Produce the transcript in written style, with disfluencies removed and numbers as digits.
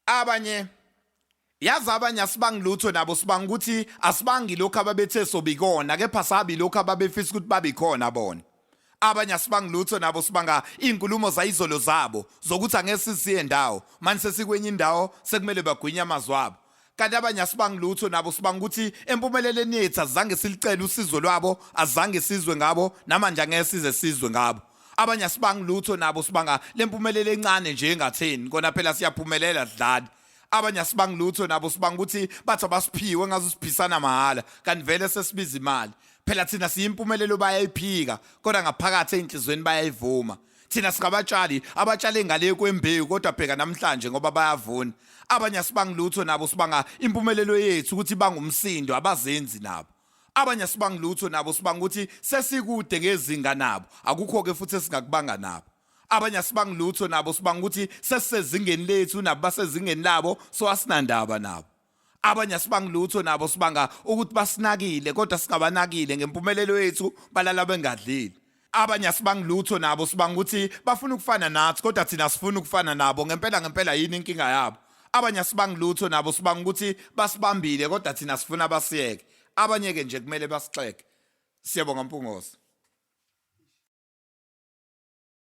Abanye yazi, abanye asibangi lutho nabo, sibanga ukuthi asibangi lokhu ababethe sobikona, kepha sabi lokhu ababefisa ukuthi babikhona bona. Abanye asibangi lutho nabo, sibanga iy'nkulumo zayizolo zabo zokuthi angeke sisiye ndawo, manje sesikwenye indawo, sekumele bagwinye amazwi abo. Kanti abanye asibangi lutho nabo, sibanga ukuthi empumeleleni yethu azange silicele usizo lwabo, azange sizwe ngabo, namanje angeke size sizwe ngabo. Abanye asibangi lutho nabo, sibanga lempumelelo encane nje engatheni, kona phela siyaphumelela, sidlali. Abanye asibangi lutho nabo, sibanga ukuthi bathi abasiphiwe ngaze siphisana mahhala, kanti vele sesibiza imali. Phela thina siyimpumelelo bayayiphika, kodwa ngaphakathi ey'nhliziyweni bayayivuma. Thina singabatshali abatshale ngale kwembewu, kodwa bheka namhlanje ngoba bayavuna. Abanye asibangi lutho nabo, sibanga impumelelo yethu ukuthi bangumsindo, abazenzi nabo. Abanye asibangi lutho nabo, sibanga ukuthi sesikude ngezinga nabo, akukho-ke futhi esingakubanga nabo. Abanye asibangi lutho nabo, sibanga ukuthi sesisezingeni lethu, nabo basezingeni labo, so asinandaba nabo. Abanye asibangi lutho nabo, sibanga ukuthi basinakile kodwa singabanakile, ngempumelelo yethu balala bengadlile. Abanye asibangi lutho nabo, sibanga ukuthi bafuna ukufana nathi kodwa thina sifuna ukufana nabo. Ngempela ngempela yini inkinga yabo? Abanye asibangi lutho nabo, sibanga ukuthi basibambile kodwa thina sifuna basiyeke. Abanye-ke nje kumele basixeke. Siyabonga, Mpungose.